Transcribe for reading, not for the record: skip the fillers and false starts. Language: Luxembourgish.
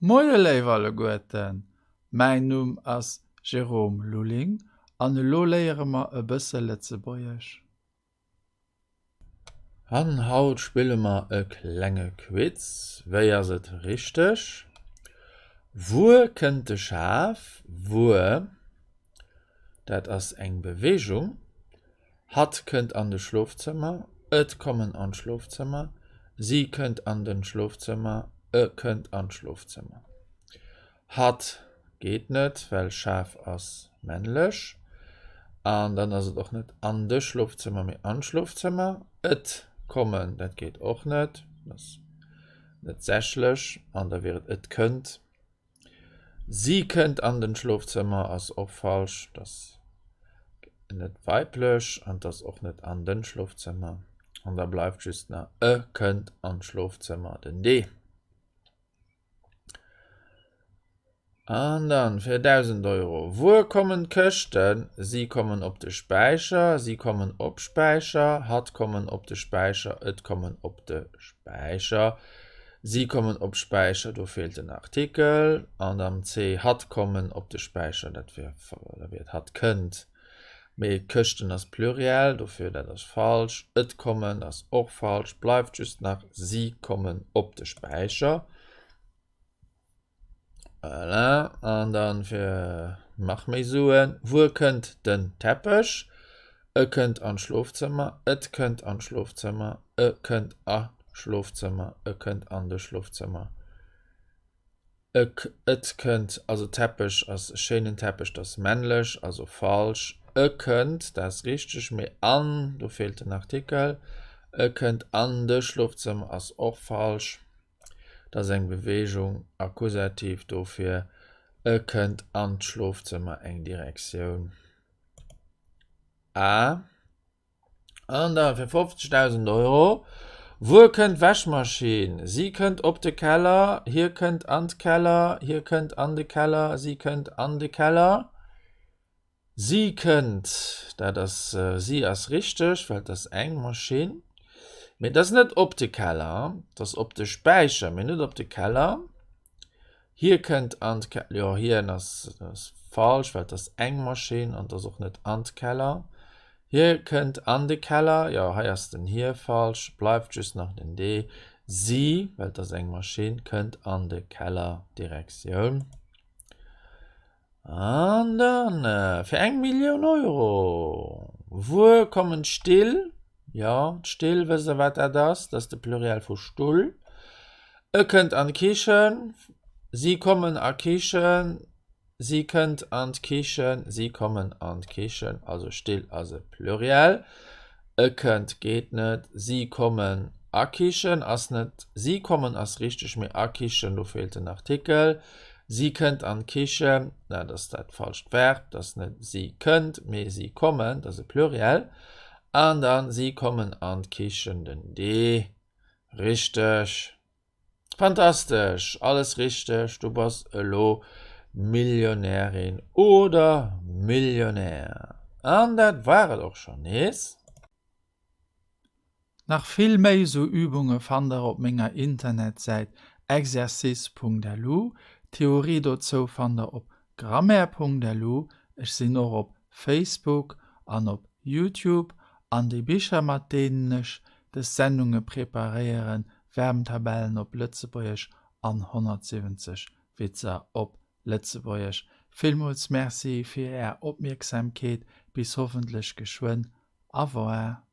Moie léif alleguerten, mäin Numm ass Jérôme Lulling an elo léiere mer e bësse Lëtzebuergesch. An haut spille mer e klenge Quiz, Wéi ass et richteg? Wuer kënnt de Schaf? Wuer, dat ass eng Beweegung. Hatt kënnt an de Schlofzëmmer. Et kommen an d'Schlofzëmmer. Si kënnt an den Schlofzëmmer. E kënnt an d'Schlofzëmmer. Hatt geet net, well Schaf ass männlech. An dann ass et och net an de Schlofzëmmer, mee an d'Schlofzëmmer. Et kommen, dat geet och net, ass net sächlech. An da wier et et kënnt. Si kënnt an den Schlofzëmmer ass och falsch, dat ass net weiblech an 't ass och net an den Schlofzëmmer. An da bleift just nach e kënnt an d'Schlofzëmmer, den D. An dann fir 1.000 Euro, Wuer kommen d'Këschten? Si kommen op de Späicher, si kommen op Späicher, hatt kommen op de Späicher, et kommen op de Späicher. Si kommen op Späicher, do feelt den Artikel. An am C, hatt kommen op de Späicher, dat wier, da wier et hatt kënnt. Mee Këschten ass Pluriel, dofir dat ass falsch. Et kommen ass och falsch. Bleift just nach si kommen op de Späicher. Voilà, an dann fir nach méi Suen, Wuer kënnt den Teppech? E kënnt an d'Schlofzëmmer. Et kënnt an d'Schlofzëmmer. E kënnt a Schlofzëmmer. E kënnt an de Schlofzëmmer. E, et kënnt, also Teppech ass e schéinen Teppech, dat ass männlech, also falsch. E kënnt, dat ass richteg, mee an, do feelt den Artikel. E kënnt an de Schlofzëmmer ass och falsch. Dat ass eng Beweegung, Akkusativ, dofir e kënnt an d'Schlofzëmmer, eng Direktioun. A. An da fir 50.000 Euro, Wuer kënnt d'Wäschmaschinn? Si kënnt op de Keller, hie kënnt an d'Keller, hie kënnt an de Keller, si kënnt an de Keller. Si kënnt, dat ass, si ass richteg, well et ass eng Maschinn, mee et ass net op de Keller, et ass op de Späicher, mee net op de Keller. Hie kënnt an d'Ke, jo, hien ass, ass falsch, well et ass eng Maschinn an et ass och net an d'Keller. Hie kënnt an de Keller, jo, hei ass den hie falsch, bleift just nach den de. Si, well et ass eng Maschinn, kënnt an de Keller, Direktioun. An dann fir eng Millioun Euro, Wuer kommen d'Still? Jo, d'Still, wësst der wat dat ass? Dat ass de Pluriel vu Stull. E kënnt an d'Kichen, si kommen a Kichen, si kënnt an d'Kichen, si kommen an d'Kichen. Also Still ass e Pluriel. E kënnt geet net, si kommen a Kichen ass net, si kommen ass richteg, mee a Kichen, do feelt den Artikel. Si kënnt an d'Kichen, dat ass dat falscht Verb, dat ass net si kënnt, mee si kommen, dat ass e Pluriel. An dann si kommen an d'Kichen, den D. Richteg. Fantastesch, alles richteg, du bass elo Millionärin oder Millionär. An dat war et och schonn nees. Nach vill méi sou Übunge fannt der op menger Internetsäit exercice.lu. D'Theorie dozou fannt der op grammaire.lu. Ech sinn och op Facebook an op Youtube. An déi Bicher mat deenen ech des Sendunge preparéieren, Verbentabellen op Lëtzebuergesch an 170 Witzer op Lëtzebuergesch. Villmools Merci fir är Opmierksamkeet. Bis hoffentlech geschwënn. Au revoir.